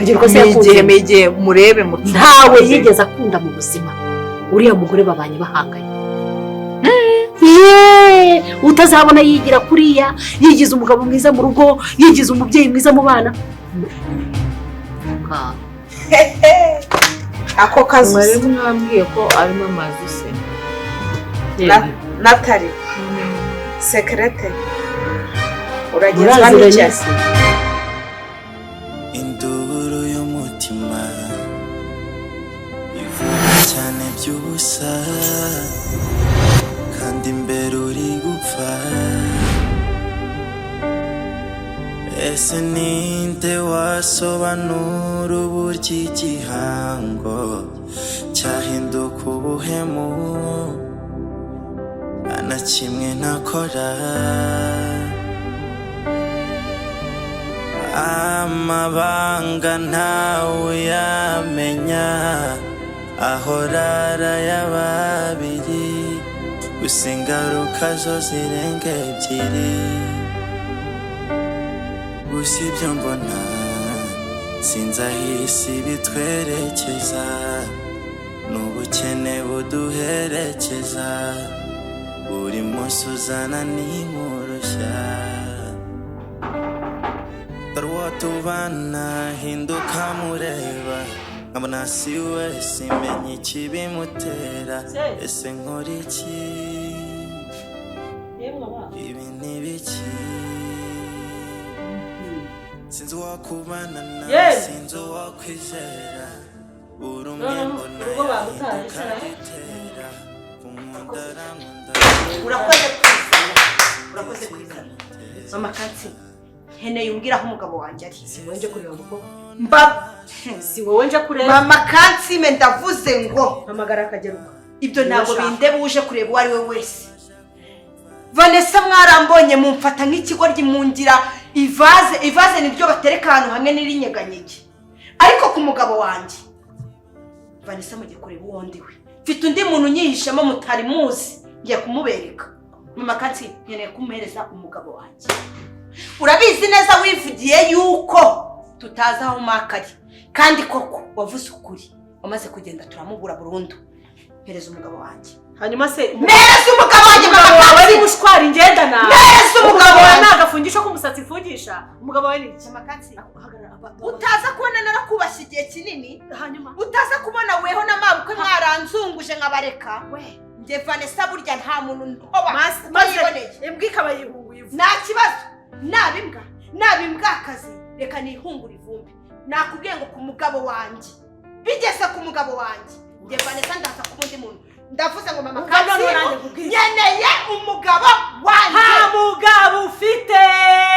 Kageruka se yakunze? Igihe igihe murebe mucunge. Ntawe yigeze akunda mu buzima. Uriya mugore babanye bahanganye. Yeee! Utazabona yigira kuriya, yigize umugabo mwiza mu rugo, yigize umubyeyi mwiza mu bana. Ako kazu. Mwari mwambwiye ko arimo amazu se? Natali, sekerete, uragenzwa Muraziranye n'icyo? Se? Induru y'umutima ivuga cyane by'ubusa, kandi imbere uri gupfa. Ese ninde wasobanura uburyo igihango cyahinduka ubuhemu? Nta na kimwe ntakora. Amabanga ntawe uyamenya, ahora arayababiri, gusa ingaruka zo zirenga ebyiri. Gusa ibyo mbona, sinzi aho isi bitwerekeza, n'ubukene buduherekeza, buri munsi uzana n'inkurushya. Dore uwo tubana hinduka mureba nkabona si we, simenya ikibimutera. Ese nkora iki? Ibi ni biki? Sinzi uwakubana nawe. Yewe. Sinzi uwakwizera, buri umwe Noneho mbona urugo bagutaye, yahinduka se? gitera kunkunda, arankunda. Urakoze kwizana, urakoze kwizana, mama Katsi. Nkeneye umbwira aho umugabo wanjye ari. Si wowe nje kureba kuko Mba si wowe nje kureba. Mama Kansime, ndavuze ngo Hamagara Akageruka. Ibyo ntabwo Niba ashaka. bindeba. Uje kureba uwo ari we wese, Vanessa, mwarambonye mumfata nk'ikigoryi, mungira ivaze. Ivaze niryo batereka ahantu hamwe n'irinyeganyege, ariko ku mugabo wanjye Vanessa mugiye kureba uwo ndi we. Mfite undi muntu unyihishemo mutari muzi, ngiye kumubereka. Mama Katsi, nkeneye kumuhereza umugabo wanjye. Urabizi neza, wivugiye yuko tutazi aho Maka ari, kandi koko wavuze ukuri. Wamaze kugenda turamubura burundu. Mpereza umugabo wanjye. Hanyuma se? Mpereza umugabo wanjye, mama. Umugabo wawe Katsi. ni bushwari ngendana. Mpereza umugabo wawe. wanjye. Ni agafungisho k'umusatsi mfungisha. Umugabo wawe ni iki? Mama Katsi, utaza kubona narakubashye igihe kinini, Hanyuma? utaza kubona weho na mabukwe mwaranzunguje nkabareka. We. Njye Vanessa burya nta muntu ntoba Maze uko yiboneye. Imbwa ikaba yihunguye ivu. Nta kibazo, naba imbwa, naba imbwakazi, reka nihungure ivumbi. Nakubwiye ngo ku mugabo wanjye, bigeze ku mugabo wanjye, njye Vanessa ndaza kuba undi muntu. Ndavuze ngo mama Umva noneho nanjye Kasimu, nkubwire. nkeneye umugabo wanjye. Nta mugabo ufite.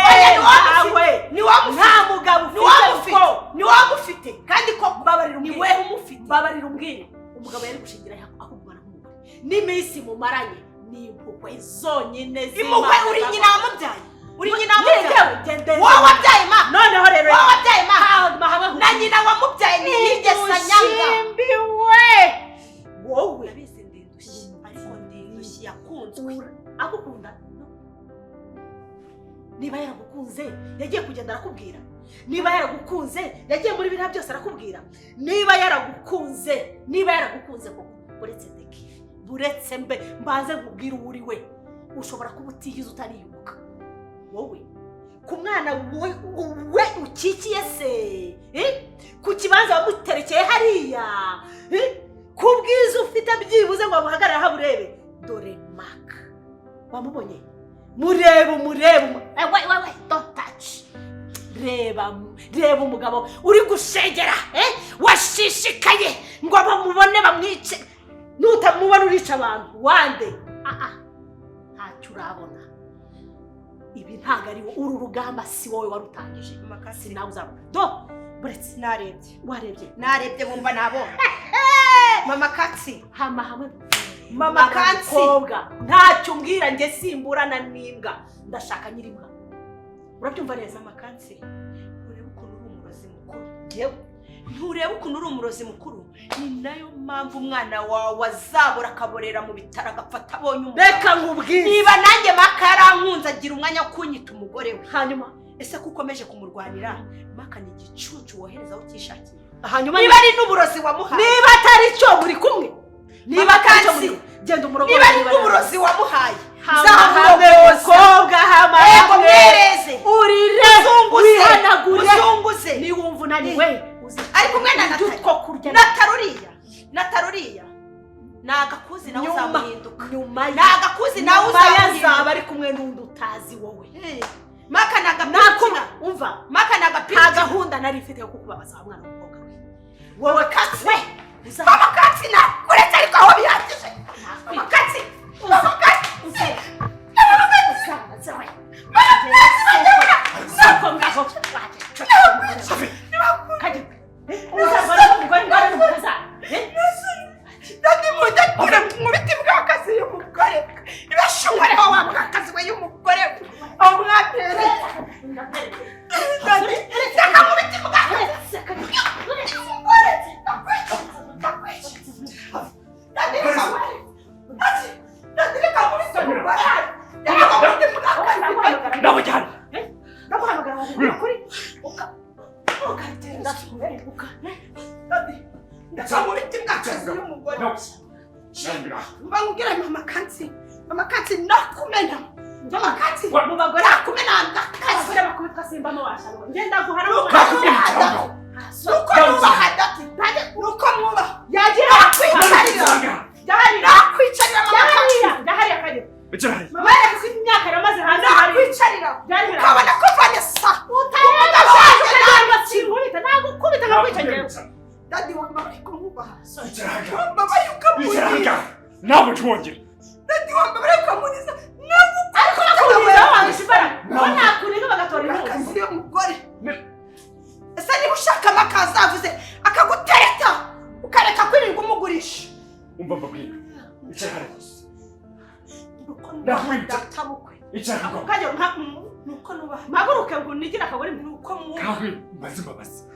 Oya, ni wowe. Ntawe. Ni wowe mufite. Nta mugabo Ni wowe ufite. mufite. Uko Ni wowe mufite, kandi koko Mbabarira ni umbwire. wewe umufite. Mbabarira umbwire, umugabo yari gushingira akugumana nk'umugore? N'iminsi mumaranye ni impuhwe zonyine. Impuhwe? Uri nyina wamubyaye? Uri nyina wamubyaye? Wamubyaye? Wowe wabyaye ma? Noneho rero Wowe wabyaye ma? Mahame. Na nyina wamubyaye ntiyigeze anyanga. Shimbi we, wowe. Ndabizi, ndi indushyi, ariko ndi indushyi yakunzwe. Agukunda? Niba yaragukunze yagiye kugenda arakubwira? Niba yaragukunze yagiye muri biriya byose arakubwira? Niba yaragukunze, niba yaragukunze koko, uretse ndeke, buretse mbe mbanze nkubwire uwo uri we. Ushobora kuba utiyize, utariyubuka wowe ku mwana we, we ukikiye se, eh? Ku kibanza wamuterekeye hariya, eh? Ku bwiza ufite, byibuze ngo wamuhagarare aho urebe. Dore Maka, wamubonye? Murebe, umurebe, we we we, don't touch. Reba, reba umugabo uri gushegera, eh? Washishikaye ngo bamubone bamwice. Nutamubona urica abantu wande. Ah ah, ntacyo urabona. Ibi ntabwo ari uru rugamba, si wowe warutangije, si nawe uzabona. Do buretse. Narebye. Warebye? Narebye, bumva nabonye, mama Katsi. Hama hamwe. Mama Katsi. Abakobwa, ntacyo umbwira. Njye simburana n'imbwa, ndashaka nyir'imbwa, urabyumva neza? Mama Katsi, nturebe ukuntu uri umurozi mukuru? Yewe. Nturebe ukuntu uri umurozi mukuru? Ni nayo mpamvu umwana wawe azabura, akaborera mu bitaro, agapfa atabonye umugabo. Reka nkubwire. Niba nanjye Maka yarankunze, agira umwanya wo kunyita umugore we. Hanyuma? Ese ko ukomeje kumurwanira, Maka ni igicucu wohereza aho ukishakiye? Hanyuma Niba ari n'uburozi wamuhaye, niba atari cyo muri kumwe, niba Mama atari cyo Kansi. muri genda umurongo. Niba ari n'uburozi wamuhaye, Hamwe nzamurogoza. mukobwa, Yego, hamwe. mwereze. Urire. Uzunguze. Wihanagure. Uzunguze. Niwumva unaniwe Ari kumwe na urye Natali. utwo kurya. Nataruriya, nataruriya ni agakuzi, nawe Nyuma- uzamuhinduka. Nyuma Ni agakuzi, nawe nyuma ye azaba uzamuhinduka. ari kumwe n'undi utazi wowe. Maka ni Nakuma agapira. umva. Maka ni agapira. Nta gahunda nari mfite yo kukubabaza wa mwana w'umukobwa we. Wowe Katsi We mama Katsi, nakuretse, ariko aho bihagije. Mama Katsi, mama Katsi. Uzaza we. Soko ngaho. Kajya. Uzavana n'umugore ngore n'umukazana. Dadi, mujya kure mu biti bw'akazi y'umugore ibashumareho wa mwakazi we y'umugore aho mwatereye. Dadi, reka mu biti bw'akazi y'umugore, ndakwica, ndakwica. Dadi, reka Dadi, Dadi, reka mu biti umugore, reka mu biti bw'akazi. Ndabujyana. Ndaguhamagara ngo kuri ukagenda uka Dadi, reka mu biti bw'akazi y'umugore. Mba nkubwira, mama Kansi, mama Kansi, nakumena, mama Kansi. Mu bagore Nakumena ndakazi. Abagore bakubitwa simbamo washanwa ngenda guhana. Nuko mwubaha, nuko mwubaha dati, nuko mwubaha. Yagira. Nakwicarira. Nakwicarira, mama Kansi. Ndahariya kajya. Icara hariya. Mama yarekuze imyaka yaramaze hanze hari. Nakwicarira. Byari Ukabona ko Vanessa utareba wanjye. Ukagira sinkubita, nagukubita nkakwica njyewe. Dadi, wambaye ko mwubaha. Icara hariya. Wambaye Icara ukamuniza. hariya. Ntabwo nshobongera. Dadi, wambaye ukamuniza. Ariko bakuniza wabisha imbaraga ko nakuniga bagatora inkunga. Akazi y'umugore. Ese niba ushaka amakaza avuze akagutereta, ukareka kwirirwa umugurisha? Umva mbabwira. Icara hariya. Nuko nubaha Ndakwita. databukwe. Icara hariya. Kajya nka Nuko nubaha. mpaguruke ngo unigire akagore. Nuko mwubaha. Kawe mazima bazima.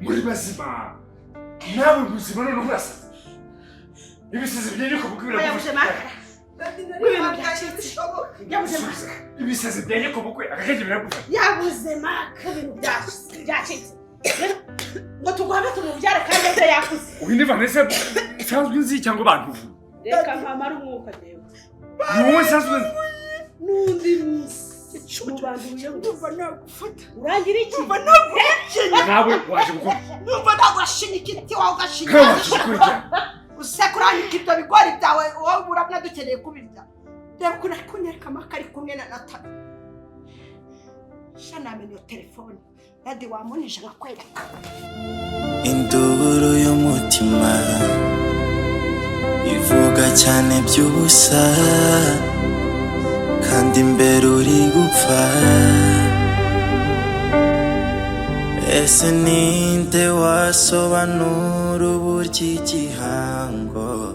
Muri bazima. Nawe muzima none urasaze. Ibisazi bya nyoko bukwe. Yabuze makara. Dadi, nari Ibintu hanganye byacitse. bishoboka. Yabuze maka. Ibisazi bya nyoko bukwe akakenge biragufata. Yabuze maka, ibintu byacitse ngo tuguhame tumubyare kandi ejo yakuze. Uyu ni Vanessa nsanzwe nzi cyangwa abantu? Reka mpamara umwuka njyewe. Ni wowe nsanzwe nzi. N'undi munsi mu bantu wiyunguza. Ndumva nagufata. Urangira iki? Ndumva naguhekenya. Nawe waje gukora. Ndumva nagurashinyika igiti wawe Nawe ugashinyika. waje gukora ibyaha. Usekuranika ibyo bigori byawe, wowe urabona dukeneye kubirya. Reba ukuntu ari kunyereka amaka ari kumwe na Natali. Sha, namenya iyo telefone. Dadi, wamunije nkakwereka. Induru y'umutima ivuga cyane by'ubusa, kandi imbere uri gupfa. Ese ninde wasobanura uburyo igihango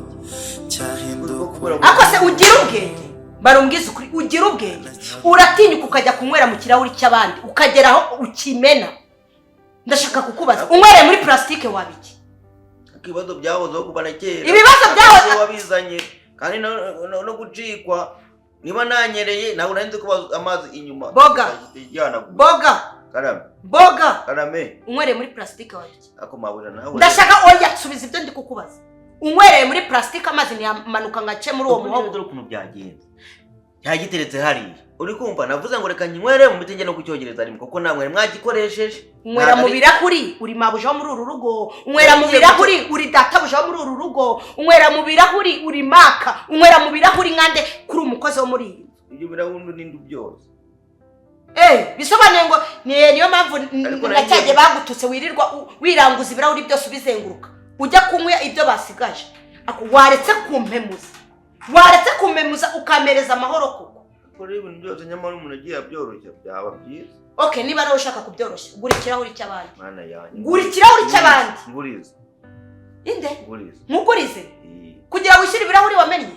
cyahinduka? Ariko se ugira ubwenge? Barumbwiza ukuri, ugira ubwenge? Uratinyuka ukajya kunywera mu kirahuri cy'abandi, ukagera aho ukimena. Ndashaka kukubaza, unywereye muri purasitike waba iki? Ibibazo byahozeho kuva na kera. Ibibazo byahoze- Niwe wabizanye kandi no gucikwa. Niba nanyereye, ntabwo nari nzi ko amazi inyuma Boga. Ijyana. Boga. Karame. Boga. Karame. Unywereye muri purasitike waba iki? Ako mabuja nawe. Ndashaka, oya, subiza ibyo ndi kukubaza. Unywereye muri purasitike, amazi ntiyamanuka ngo ace muri uwo muhogo? Dore ukuntu byagenze, cyagiteretse hariya, uri kumva? Navuze ngo reka nyinywere mu miti njye no kucyogereza rimwe, kuko namwe mwagikoresheje. Unywera mu Ntabwo ari- birahuri, uri mabuja wo muri uru rugo. Unywera mu birahuri, uri databuja wo muri uru rugo. Unywera mu birahuri, uri maka. Unywera mu birahuri nkande kuri umukozi wo muri iyi nzu? Ibyo birahuri n'indi byose. Eh, bisobanuye ngo niyo mpamvu Ariko na cyagihe nagiye- bagututse, wirirwa wiranguza ibirahuri byose, ubizenguruka ujya kunywa ibyo basigaje. Ako waretse kumpemuza, waretse kumpemuza ukamereza amahoro koko. Kora ibintu byose, nyamara umuntu agiye abyoroshya byaba byiza. Okay, niba nawe ushaka kubyoroshya, gura ikirahuri cy'abandi. Mana yanjye! Gura ikirahuri cy'abandi. Nguriza. Inde? Nguriza. Nkugurize? Eh. Kugira wishyure ibirahuri wamennye?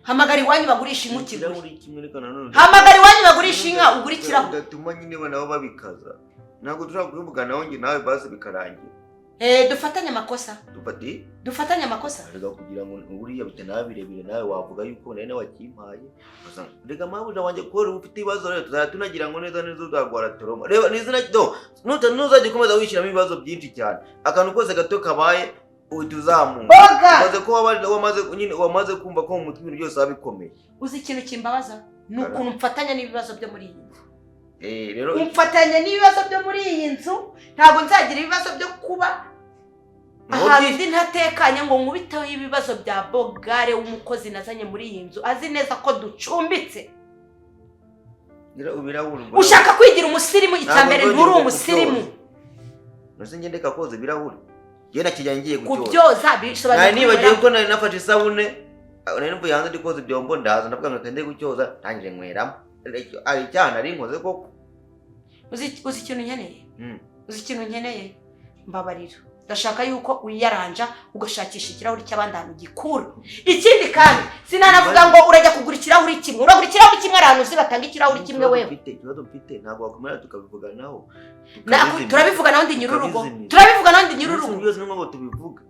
Hamagara iwanyu bagurisha inka ukigure. Ikirahuri kimwe, reka nanone. Hamagara iwanyu bagurisha inka, ugure ikirahuri. Udatuma nyine nabo babikaza. Ntabwo dushobora kubivuganaho njye nawe basi bikarangira. Dufatanye amakosa. Dufati? Dufatanye amakosa. Rega kugira ngo uriya bitana birebire nawe wavuga yuko nene wakimpaye. Rega mabuja wanjye ko ufite ibibazo rero tuzajya tunagira ngo neza neza uzagwara trauma. Reba nizina do nuzajya ukomeza wishyiramo ibibazo byinshi cyane. Akantu kose gato kabaye uhita uzamuka. Umaze ko wamaze nyine wamaze kumva ko mu mutwe ibintu byose wabikomeye. Uzi ikintu kimbabaza? Ni ukuntu mfatanya n'ibibazo byo muri iyi nzu. Rero mfatanya n'ibibazo byo muri iyi nzu, ntabwo nzagira ibibazo byo kuba ahantu ndi ntatekanye ngo nkubiteho ibibazo bya Bogare w'umukozi nazanye muri iyi nzu azi neza ko ducumbitse. Ushaka kwigira umusirimu, icyambere nturi umusirimu. Nose ngende kakoze ibirahuri. Ngiye nakijya ngiye kubyoza bisobanura. Nari nibagiwe ko nari nafashe isabune, nari mvuye hanze ndi koza ibyombo ndaza ndavuga ngo kende gucyoza ntangire nkweramo. Ari cyane ari nkoze koko. Uzi ikintu nkeneye? Uzi ikintu nkeneye? Mbabarira. Ndashaka yuko uyaranja ugashakisha ikirahuri cy'abandi ahantu gikura. Ikindi kandi sinanavuga ngo urajya kugura ikirahuri kimwe. Uragura ikirahuri kimwe ahantu uzi batanga ikirahuri kimwe wewe. Ikibazo mfite ntabwo wakomera tukabivuganaho. Turabivuganaho ndi nyir'urugo. Turabivuganaho ndi nyir'urugo. Byose ni ngombwa tubivuga.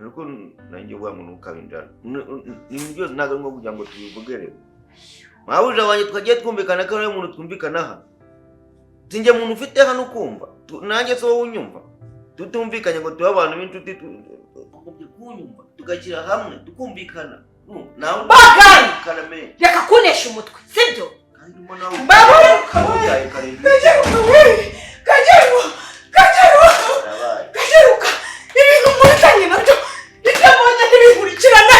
Ariko nanjye uvuga ngo ntukabinjara. Ni byose ntabwo ari ngombwa kugira ngo tubivuge rero. Mabuja wanjye twagiye twumvikana ko ari umuntu twumvikana hano. Sinjye muntu ufite hano ukumva. Nanjye so wowe unyumva. Tutumvikanye ngo tube abantu b'inshuti kunyumva tugashyira hamwe tukumvikana. Nawe Bogari reka kunesha umutwe sibyo? Kageruka ibintu muritanye nabyo ibyo mbonye ntibinkurikirane.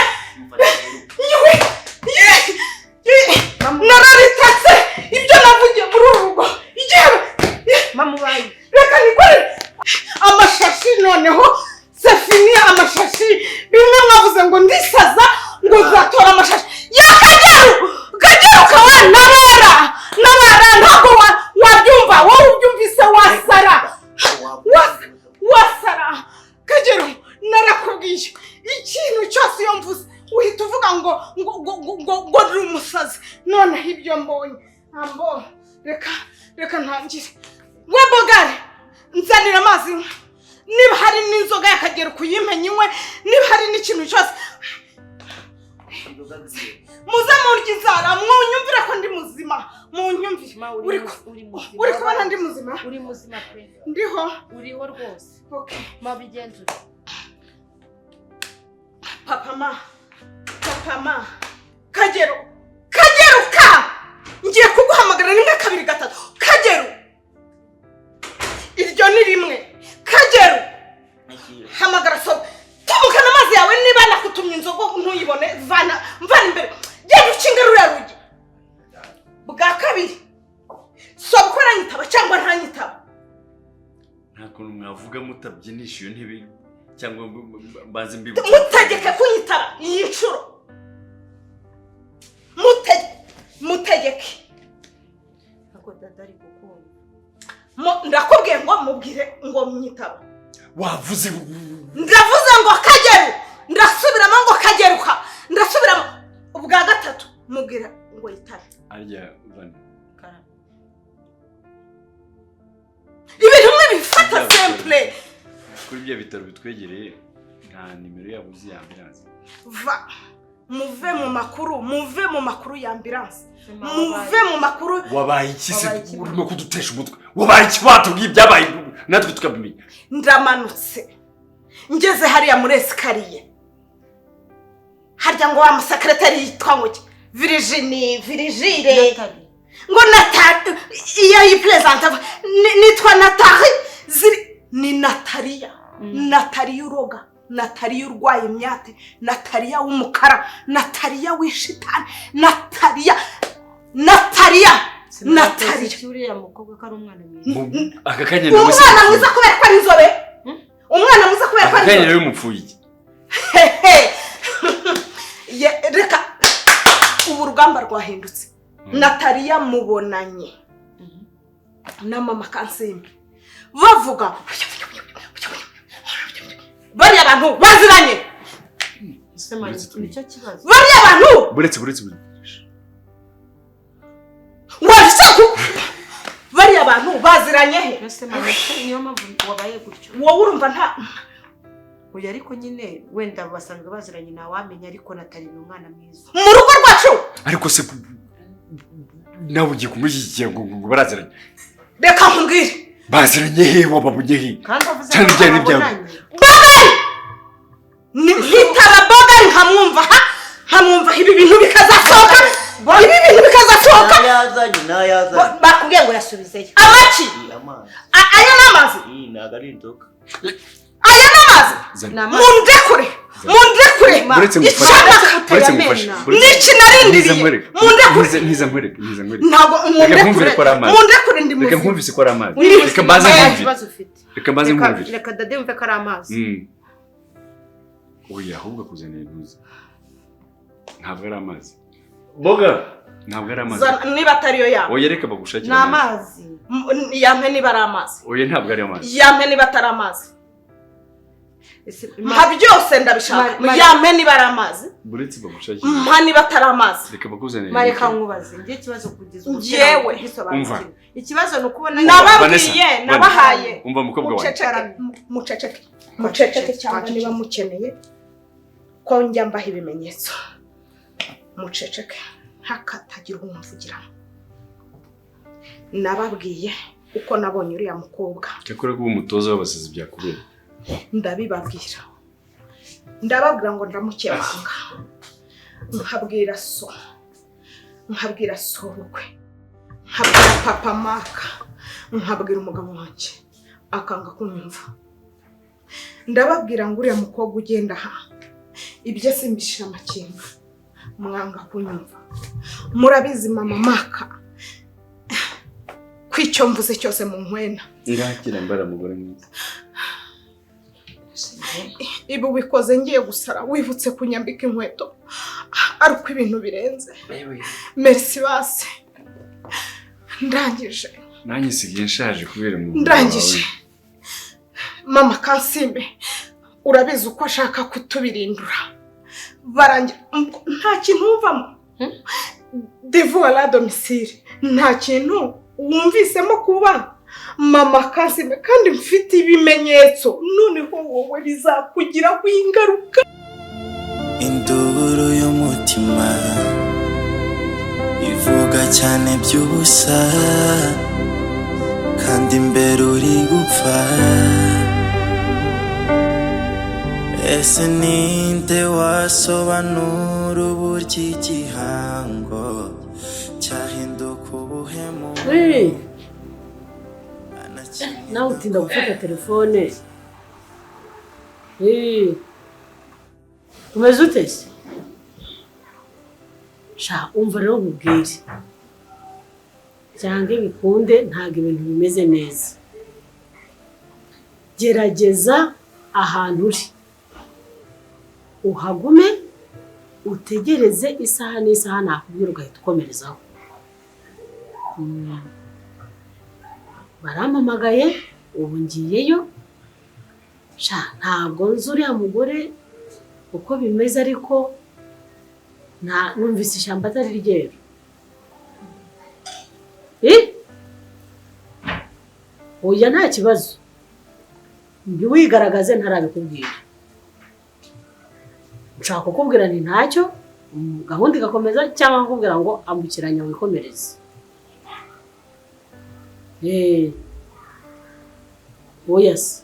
Nararitatse ibyo navugiye muri uru rugo. Reka nikore amashashi noneho sefini amashashi bimwe mwavuze ngo ndisaza ngo uzatora amashashi ya Kageru. Kageruka we nabara ntabwo wabyumva wowe ubyumvise wasara wasara. Kageru narakubwiye ikintu cyose iyo mvuze uhita uvuga ngo ngo ngo ngo ndi umusazi. Noneho ibyo mbonye ambo reka ntangire. We Bogare nzanira amazi, niba hari n'inzoga y'Akagero kuyimenya inywe, niba hari n'ikintu cyose muze murya inzara mwunyumvire ko ndi muzima. Munyumvire uri kubona ndi muzima? Uri muzima pe. Ndiho. Uriho rwose. Okay. Mabigenzure. Papa ma Kageru Kageruka ngiye kuguhamagara rimwe kabiri gatatu. Kageru iryo ni rimwe. Kageru hamagara sobe tumukana amazi yawe niba nakutumye inzoga ntuyibone vana mvana imbere genda ukinga ruriya rugi. Bwa kabiri sobe ko aranyitaba cyangwa ntanyitaba. Nta kuntu mwavuga mutabyinisha iyo ntebe cyangwa mbanze mbibuke. Mutegeke kunyitaba iyi nshuro. Mutegeke. Ako dada ari gukunda. Ndakubwiye ngo mubwire ngo mwitaba. Wavuze ndavuze ngo Kageru, ndasubiramo ngo Kageruka, ndasubiramo ubwa gatatu mubwira ngo yitabe. Arya vane. Ibintu mwe bifata simple. Kuri bya bitaro bitwegereye nta nimero yabo uzi ya ambulance. Va muve mu makuru, muve mu makuru ya ambulance. Muve mu makuru. Wabaye iki se urimo kudutesha umutwe? Wabaye iki watubwiye ibyabaye natwe tukabimenya? Ndamanutse ngeze hariya muri esikariye harya ngo wa musekretari yitwa ngo Virginie Virgile ngo Nathalie iyo yipresenta nitwa Nathalie ni Natalia. Natalia uroga, Natalia urwaye imyate, Natalia w'umukara, Natalia w'ishitani, Natalia Natalia Natalia. Uriya mukobwa ko ari umwana mwiza. Aka kanya nawe umwana mwiza kubera ko ari inzobe. Umwana mwiza kubera ko ari inzobe. Aka kanya nawe mupfuye iki? Reka ubu urugamba rwahindutse. Natalia mubonanye na mama Kansimbi bavuga bariya bantu baziranye. Nicyo kibazo. Bariya bantu buretse bariya bantu Baziranye he? Mbese mama, niyo mpamvu wabaye gutyo. Wowe urumva nta Oya, ariko nyine wenda basanzwe baziranye, ntawamenya, ariko Natali ni umwana mwiza. Mu rugo rwacu. Ariko se nawe ugiye kumushyigikira ngo baraziranye? Reka nkubwire. Baziranye he? Wababonye he? Kandi avuze Cyane ko ryari ibyago. babonanye. Nkitaba Bogari nkamwumva ha, nkamwumva, ibi bintu bikazasohoka, ibi bintu bikazasohoka. Nayazanye, nayazanye. Bakubwiye ngo yasubizeyo. Amaki? Iyi amazi. Aya ni amazi? Iyi ntabwo ari inzoga. Aya ni amazi? Zana. Ni amazi. Mundekure, mundekure. Uretse ngufashe. Icyamaka Uretse ngufashe. n'iki Ntiza narindiriye? nkwereke. Mundekure. Ntiza nkwereke, ntiza nkwereke. Ntabwo. Reka nkumvire Mundekure, ko ari amazi. mundekure, ndi Reka muzima. nkumvise ko ari amazi. Uri Reka muzima, mbanze nta nkumvire. kibazo ufite. Reka mbanze nkumvire. Reka dade yumve ko ari amazi. Oya, ahubwo akuzaniye ntuzi. Ntabwo ari amazi. Boga. Ntabwo ari amazi. Zana, niba atariyo yaba. Oya, reka bagushakire Ni amazi. amazi. Yampe niba ari amazi. Oya, ntabwo ari amazi. Yampe niba atari amazi. Ese Mpa byose, ndabishaka. Yampe niba ari amazi. Buretse bagushakire. Mpa niba atari amazi. Reka bakuzanire. Mareka nkubaze, njye ikibazo kugeza ubu Njyewe. gisobanukirwa. Ikibazo ni ukubona Nababwiye, Vanessa, nabahaye. Umva mukobwa wanjye. Muceceke, muceceke, muceceke, cyangwa niba mukeneye ko njya mbaha ibimenyetso, muceceke ntakatagira uwumvugiramo. Nababwiye uko nabonye uriya mukobwa. Cyakora kuba umutoza w'abasazi byakubera. Ndabibabwira, ndababwira ngo ndamukemanga, nkabwira so, nkabwira sobukwe, nkabwira papa Maka, nkabwira umugabo wanjye, akanga kunyumva. Ndababwira ngo uriya mukobwa ugenda aha, ibyo simbishira amakenga, mwanga kunyumva. Murabizi mama Maka ko icyo mvuze cyose mu nkwena. Ngakira mbara mugore mwiza. Ibi ubikoze ngiye gusara, wibutse kunyambika inkweto ari uko ibintu birenze. Merci basi, ndangije. Nanjye nsigaye nshaje kubera umwuga Ndangije. wawe. Mama Kansimbe urabizi uko ashaka kutubirindura, barangira nta kintu wumvamo devoir à domicile, nta kintu wumvisemo kuba mama Kansimbe, kandi mfite ibimenyetso, noneho wowe bizakugiraho ingaruka. Induru y'umutima ivuga cyane by'ubusa, kandi imbere uri gupfa. Ese ninde wasobanura uburyo igihango cyahinduka ubuhemu? Hey, nawe utinda gufata telefone. Hey, umeze ute se? Sha, umva rero nkubwire. Cyangwa bikunde, ntabwo ibintu bimeze neza. Gerageza ahantu uri, uhagume, utegereze isaha n'isaha nakubwira ugahita ukomerezaho. Barampamagaye ubu ngiyeyo. Sha, ntabwo nzi uriya mugore uko bimeze, ariko nta numvise ishyamba atari ryeru. Eh? Oya, nta kibazo, ntiwigaragaze ntarabikubwira. Nshaka kukubwira nti ntacyo, gahunda igakomeza, cyangwa nkakubwira ngo ambukiranya wikomereze. Eh. Oya se.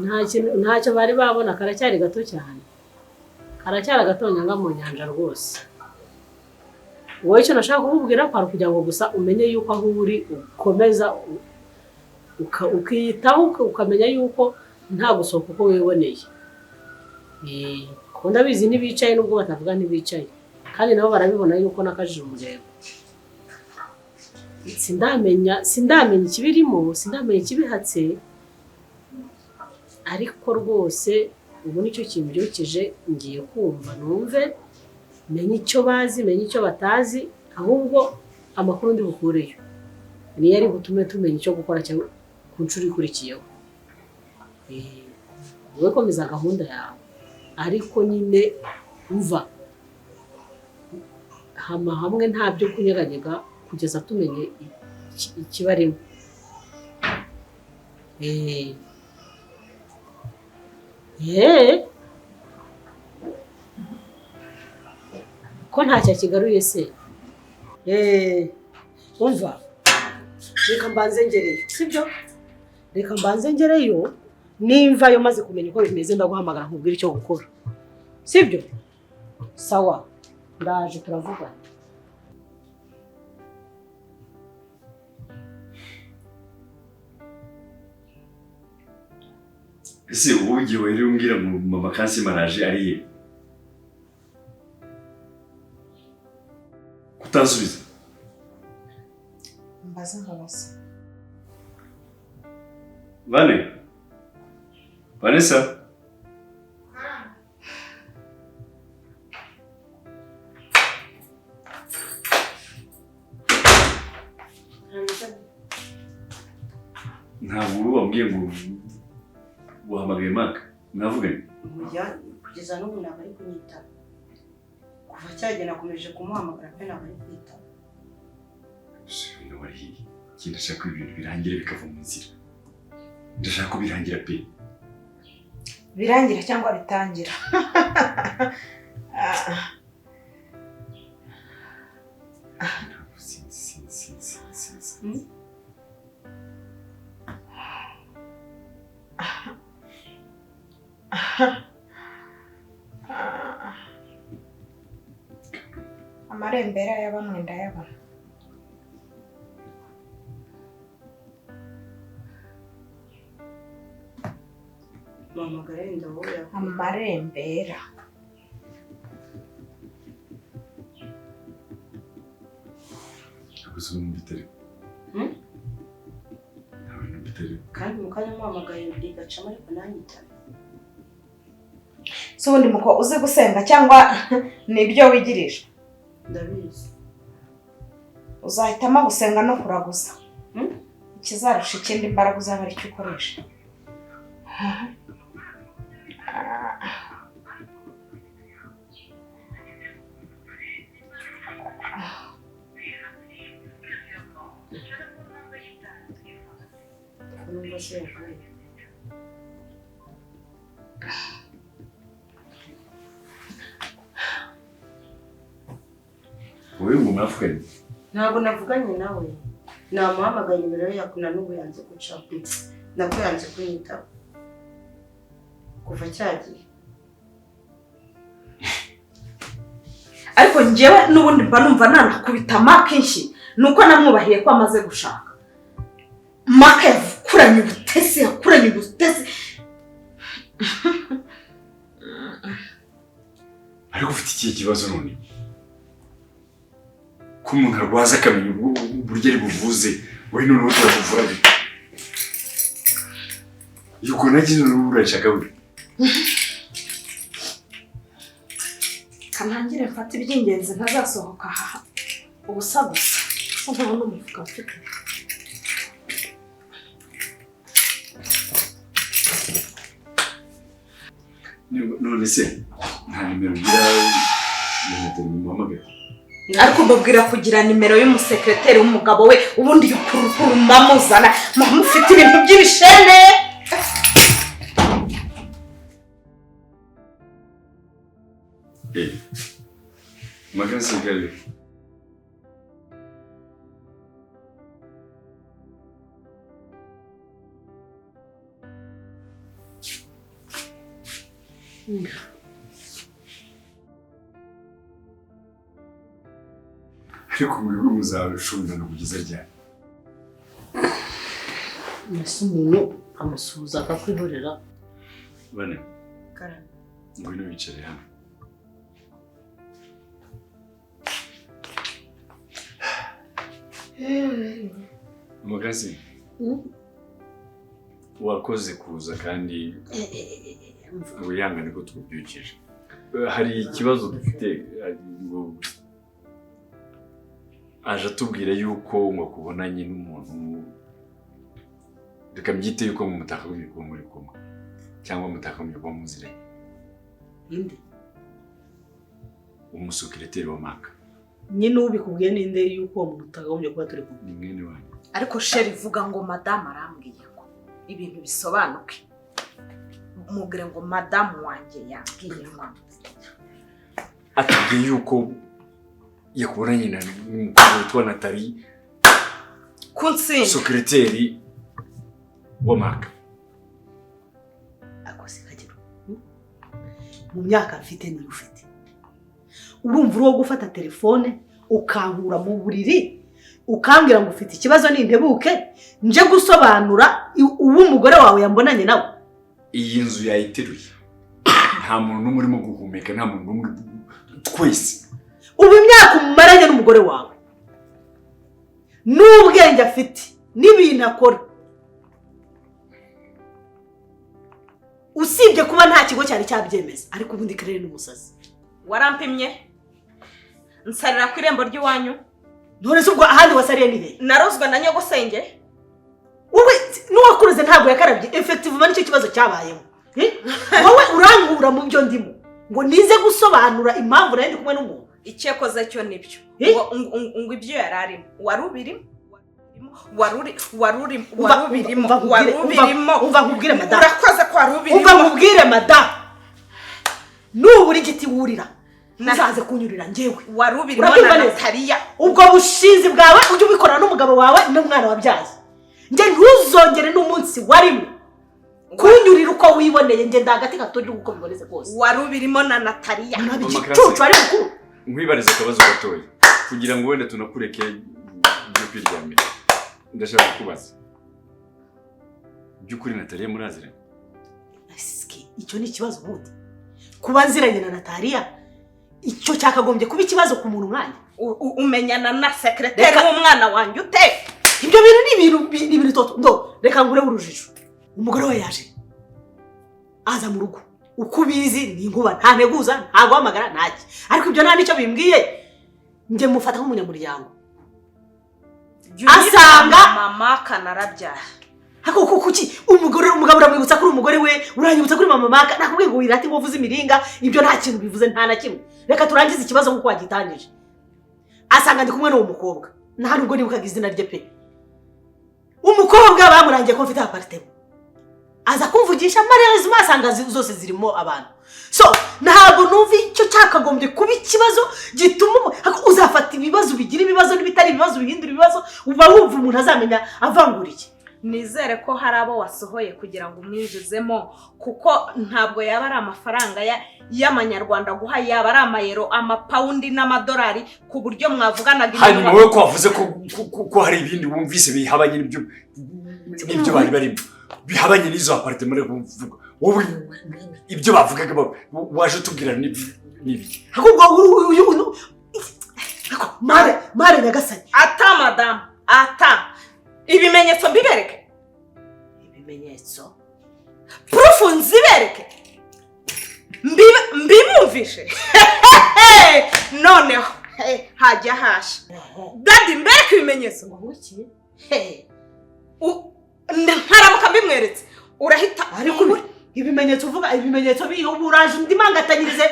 Nta kintu, ntacyo bari babona, karacyari gato cyane, karacyari agatonyanga mu nyanja rwose. Wowe icyo nashaka kukubwira kwari kugira ngo gusa umenye yuko aho uri ukomeza ukiyitaho, ukamenya yuko nta gusohoka uko wiboneye. Kuko ndabizi ntibicaye, nubwo batavuga ntibicaye, kandi nabo barabibona yuko nakajije umurego. Sindamenya ikibirimo, sindamenya ikibihatse, ariko rwose ubu nicyo kimbyukije, ngiye kumva numve, menye icyo bazi, menye icyo batazi, ahubwo amakuru ndi bukureyo niyo ari butume tumenya icyo gukora cyangwa ku nshuro ikurikiyeho. Wowe komeza gahunda yawe, ariko nyine umva hama hamwe, nta byo kunyeganyega kugeza tumenye ikibarimo. Ko ntacyo akigaruye se? Umva, reka mbanze ngereyo, sibyo? Reka mbanze ngereyo, nimvayo maze kumenya uko bimeze ndaguhamagara nkubwire icyo gukora, sibyo? Sawa, ndaje turavugana. Ese ubu ugiye wari umbwira ngo mama Kansima araje ari he? Kutansubiza? Mbaza nkabaza. Vane? Vanessa? Ntabwo ubu wambwiye ngo wahamagaye Mark, mwavuganye? Oya, kugeza n'ubu ntabwo ari kunyitaba. Kuva cyagenda nakomeje kumuhamagara pe ntabwo ari kwitaba. Nawe ari hehe? Njye ndashaka ko ibintu birangira bikava mu nzira. Ndashaka ko birangira pe. Birangira cyangwa bitangira? Sinzi. Amarembera ya bamwe ndayabona. Muhamagara wenda wowe yakwiye. Amarembera. Ntabwo numva bitari. Ntabwo numva bitari. Kandi mu kanya muhamagaye igacamo ariko nanyitabe. Se ubundi muko uzi gusenga cyangwa nibyo wigirisha? Ndabizi. Uzahitamo gusenga no kuraguza. Ikizarusha ikindi imbaraga uzaba aricyo ukoresha. Numva se yavuye. Wowe ngo mwavuganye? Ntabwo navuganye nawe. Namuhamagaye nimero ye yakuna n'ubu yanze gucaho. Nako yanze kunyitaba. Kuva cyagiye. Ariko njyewe n'ubundi mba numva nanakubita Mark inshyi, nuko namwubahiye ko amaze gushaka. Mark yakuranye ubutesi, yakuranye ubutesi. Ariko ufite ikihe kibazo none? Ko umuntu arwaza akamenya uburyo ari buvuze, wowe noneho turakuvura bite? Yuko nagize uruhu urashaka we. Kanangire mfate iby'ingenzi ntazasohoka aha ubusa gusa. Ntabona umufuka mfite. None se nta nimero ugira ya Nathalie muhamagara? Ariko mbabwira kugira nimero y'umusekreteri w'umugabo we, ubundi yukurukuru mamuzana mufite ibintu by'ibishene. Magazi gari. Ariko mwebwe muzabishungana kugeza ryari? Ese umuntu amusuhuza akakwihorera? Bane, ngwino wicare hano. Magazi, wakoze kuza kandi wihangane ko tukubyukije. Hari ikibazo dufite, ngo aje atubwira yuko ngo akubonanye n'umuntu, reka mbyite yuko mutakagombye kuba muri kumwe cyangwa mutakagombye kuba muziranye. Inde? Umusekereteri wa Mark. Nyine ubikubwiye ninde yuko uwo muntu utakagombye kuba turi kumwe? Ni mwene wanyu. Ariko chéri, vuga ngo madamu arambwiye ngo ibintu bisobanuke. Mubwire ngo madamu wanjye yambwiye ngo. Atubwiye yuko yakubonanye na n'umukobwa witwa Nathalie, Kuntsinda. Secrétaire wa Mark. Akose kagero, mu myaka mfite niyo ufite, urumva uri uwo gufata telefone ukankura mu buriri, ukambwira ngo ufite ikibazo nintebuke nje gusobanura uwo umugore wawe yambonanye nawe? Iyi nzu yayiteruye, nta muntu n'umwe urimo guhumeka, nta muntu n'umwe, twese. Ubu imyaka umaranye n'umugore wawe n'ubwenge afite n'ibintu akora, usibye kuba nta kigo cyari cyabyemeza, ariko ubundi karere n'umusazi. Warampimye, nsarira ku irembo ry'iwanyu. None se ubwo ahandi wasariye ni hehe? Narozwe na nyogosenge. Wowe n'uwakuruze ntabwo yakarabye. Effectivement nicyo kibazo cyabayemo. Wowe urangura mu byo ndimo ngo nize gusobanura impamvu nari ndi kumwe n'umuntu. Icyekoze cyo nibyo. Eh? Ngo ibyo yari arimo wari ubirimo, wari uri Umva- wari ubirimo. Umva nkubwire- Wari umva- ubirimo. Umva nkubwire, madamu. Urakoze ko wari Umva ubirimo. nkubwire, madamu, nubura igiti wurira uzaze kunyurira njyewe. Wari ubirimo Urabyumva na neza? Nataliya. Ubwo bushinzi bwawe ujye ubikorana n'umugabo wawe n'umwana wabyaye. Njye ntuzongere n'umunsi warimo kunyurira uko wiboneye. Njye ndagati gaturira uko bibonetse kose. Wari ubirimo na Nataliya. Naba Mama igicucu Classe. ari mukuru. Nkwibariza akabazo gatoya kugira ngo wenda tunakureke ibyo kwiryamira. Ndashaka kukubaza, by'ukuri Nathalie muraziranye? Esike icyo ni ikibazo ubundi? Kuba nziranye na Nataliya, icyo cyakagombye kuba ikibazo ku muntu nkanjye? Umenyana na secrétaire Reka- w'umwana wanjye ute? Ibyo bintu ni ibintu toto ndo. Reka ngure urujijo. Umugore we yaje aza mu rugo, uko ubizi ni inkuba, nta nteguza, nta guhamagara, ntaki. Ariko ibyo nta nicyo bimbwiye. Njye mufata nk'umunyamuryango. Jya unyita mama kanarabyaye. Ariko kuki umugore, umugabo uramwibutsa kuri umugore we, uranyibutsa kuri mama Maka? Nakubwiye ngo wirate ngo uvuze imiringa, ibyo nta kintu bivuze, nta na kimwe. Reka turangize ikibazo nk'uko wagitangije. Asanga ndi kumwe n'uwo mukobwa, nta nubwo nibukaga izina rye pe. Umukobwa bamurangiye ko mfite appartement, aza kumvugisha. Malheureusement asanga zose zirimo abantu. So ntabwo numva icyo cyakagombye kuba ikibazo gituma ariko uzafata ibibazo bigira ibibazo n'ibitari ibibazo bihindura ibibazo. Uba wumva umuntu azamenya avangura iki? Nizere ko hari abo wasohoye kugira ngo umwinjizemo, kuko ntabwo yaba ari amafaranga y'amanyarwanda guha, yaba ari amayero, amapawundi n'amadolari, ku buryo mwavuganaga. Hanyuma wowe ko wavuze ko hari ibindi wumvise bihabanye n'ibyo bari barimo, bihabanye n'izo appartement uri kuvuga, wowe ibyo bavugaga waje utubwira n'ibiki? Ahubwo uyu mare mare nyagasani. Ata madamu, ata ibimenyetso mbibereke. Ibimenyetso? Proof nzibereke, mbibumvishe noneho hajya hashya. Daddy, mbereke ibimenyetso. Ngo iki? Nkaramuka mbimweretse urahita Ariko ibimenyetso uvuga, ibimenyetso biho, ubu uraje undi mangatanyirize.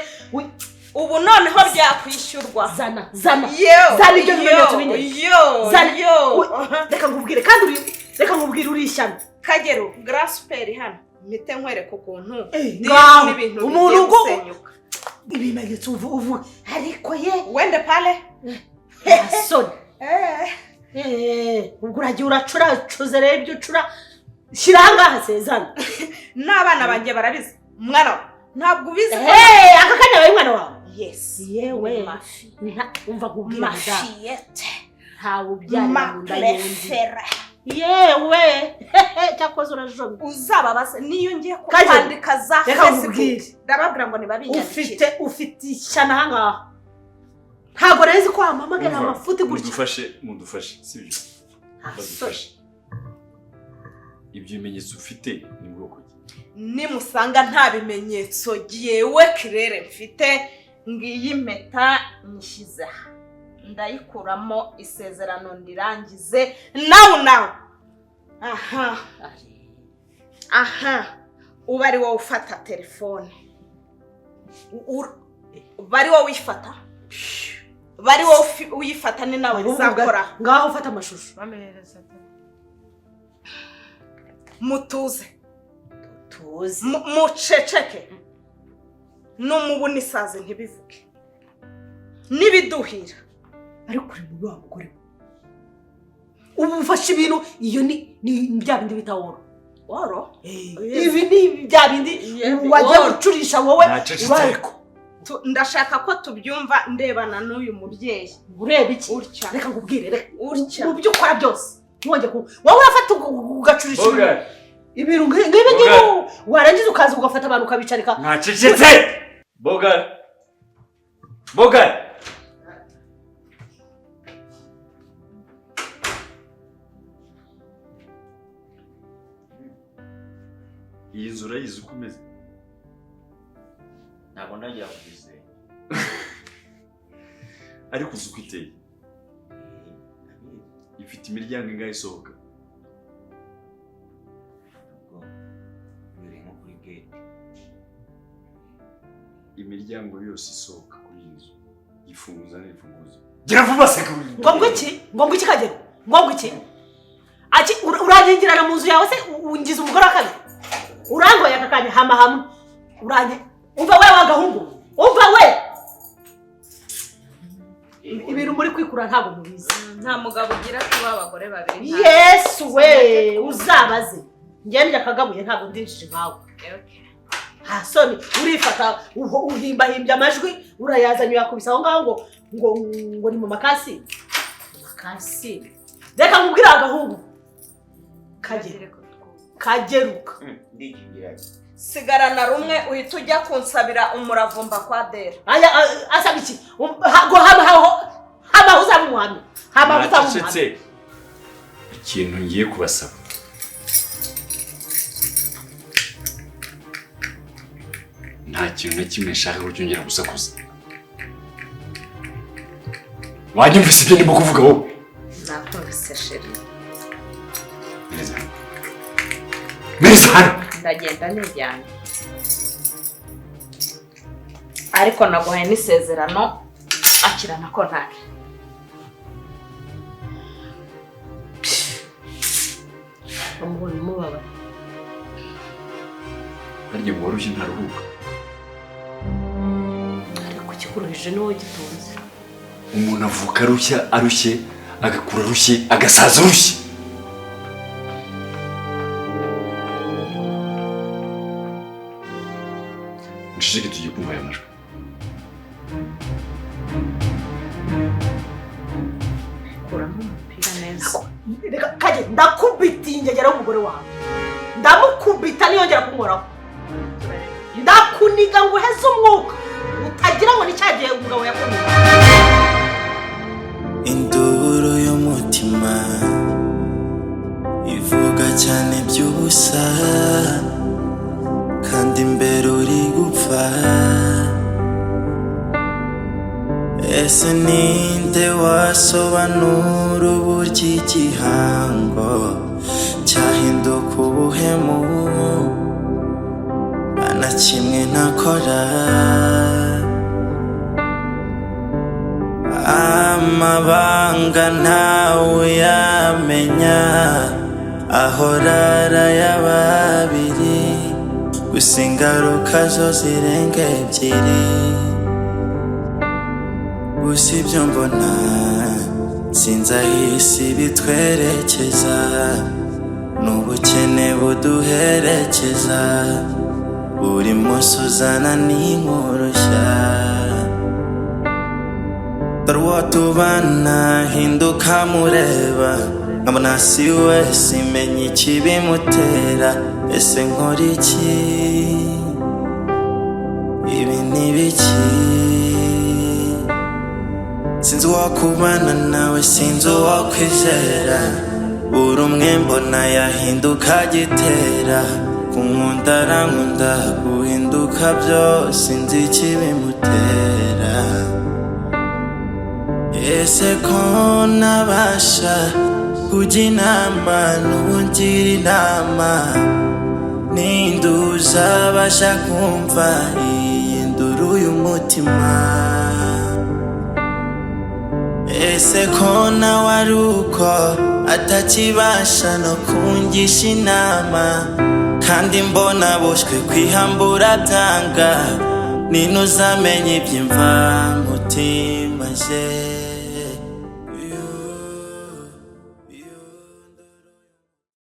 Ubu noneho byakwishyurwa. Zana, zana. Yo, Zana ibyo bimenyetso yo, binye. yo, Zana. yo. Reka nkubwire kandi uri, reka nkubwire, uri ishyano. Kagero grasuperi hano mpite nkwereka ukuntu Ngaho n'ibintu umuntu bigiye ngo gusenyuka. Ibimenyetso uvu ariko ye. Wende pale. Soni. Ubwo uragiye uracuracuze rero, ibyo ucura shyira ahangaha se, zana. N'abana banjye barabizi. Mwana wa ntabwo ubizi ko Aka kanya yabaye umwana wawe? Yes. Yewe. Mafi. Umva nkubwire madamu. Mafiyete. Ntawe ubyarira mu nda Ma y'undi. préférée. Yewe, cyakoze urajomye. Uzababaze niyo ngiye Kagero, kwandika za reka Facebook, nkubwire. ndababwira ngo nibabinyandikire. Ufite ishyano ahangaha. Ntabwo nari nzi ko wampamagara amafuti gutya. Mudufashe, mudufashe, sibyo? Nta soni. Badufashe. Ibyo bimenyetso ufite ni bwoko ki? Nimusanga nta bimenyetso yewe kirere mfite, ngiyi impeta nyishyize aha, ndayikuramo, isezerano ndirangize nawe nawe. Aha aha, uba ari wowe ufata telefone, uba ari wowe uyifata, uba ari wowe uyifata, ni nawe Ahubwo bizakora. Ngaho ufata amashusho. Bamuhereza. Mutuze. Tuzi. Muceceke. N'umubu n'isazi ntibivuge. Nibiduhira. Ariko uri mubi wa mugore we. Ubu ufashe ibintu iyo ni bya bindi bita woro. Woro? Ibi ni bya bindi wagiye gucurisha wowe. Nacecetse ariko. Ndashaka ko tubyumva ndebana n'uyu mubyeyi. Ureba iki? Utya. Reka nkubwire, reka. Utya. Mu byo ukora byose. Ntiwongere ku wowe urafata ugacurisha ibintu nk'ibi ngibi warangiza ukaza ugafata abantu ukabicarika. Nacecetse. Boga. Boga. Iyi nzu urayizi uko imeze? Ntabwo ndagira kugeze. Ariko uzi uko iteye? Ifite imiryango ingahe isohoka? Biri nko kuri gate. Imiryango yose isohoka kuri iyi nzu ifunguza n'ifunguzo. Gira vuba se. Ngo iki? Ngo iki Kagero? Ngo iki? Aki uranyingirana mu nzu yawe se ungiza umugore wa kabiri? Urangoye aka kanya hama hamwe. Uranye. Umva we wagahungu. Umva we. Ibintu muri kwikura ntabwo mubizi. Nta mugabo ugira kuba abagore babiri. Yesu we uzabaze. Njye akagabuye ntabwo ndinjije nkawe. Ha soni urifata uhimbahimbya amajwi urayazanye uyakubisa aho ngaho ngo ngo ni mu makasi. Makasi. Reka nkubwire agahungu. Kageruka. Ndikingiranye. Sigarana rumwe uhita ujya kunsabira umuravumba kwa Dera. Aya asaba iki? Go hama hama uzaba umuhamya. Hama uzaba umuhamya. Ikintu ngiye kubasaba. Nta kintu na kimwe nshaka ko cyongera gusakuza. Wanyumvise ibyo ndimo kuvuga wowe? Nakumvise chérie. Meza. Meza hano. Ndagenda nijyanye. Ariko naguhaye n'isezerano akirana ko ntake. Amubonye umubabaro. Harya ngo warushye ntaruhuka. Ariko kikuruhije ni wowe gitunze. Umuntu avuka arushya arushye agakura arushye agasaza arushye. Muceceke tugiye kumva aya majwi. Kuramo umupira neza. Reka Kage ndakubita ingegera y'umugore wawe. Ndamukubita niyongera kunkoraho. Ndakuniga ngo uheze umwuka utagira ngo ni cya gihe umugabo yakuniga. Induru y'umutima ivuga cyane by'ubusa kandi imbere uri gupfa. Ese ninde wasobanura uburyo igihango cyahinduka ubuhemu? Nta kimwe ntakora. Amabanga ntawe yamenya ahora arayababiri, gusa ingaruka zo zirenga ebyiri. Gusa ibyo mbona sinzi aho isi bitwerekeza, n'ubukene buduherekeza. Buri munsi uzana n'inkuru nshya. Dore uwo tubana hinduka mureba, nkabona si we simenye ikibimutera. Ese nkora iki? Ibi ni biki? Sinzi uwo kubana nawe, sinzi uwo kwizera. Buri umwe mbona yahinduka agitera. Kunkunda arankunda, guhinduka byo sinzi ikibimutera. Ese ko nabasha kujya inama n'ubugira inama, ninde uzabasha kumva iyi nduru y'umutima? Ese ko nawe ari uko Atakibasha no kungisha inama, kandi mbona boshywe kwihambura byanga. Ninuzamenye iby'imvamutima je.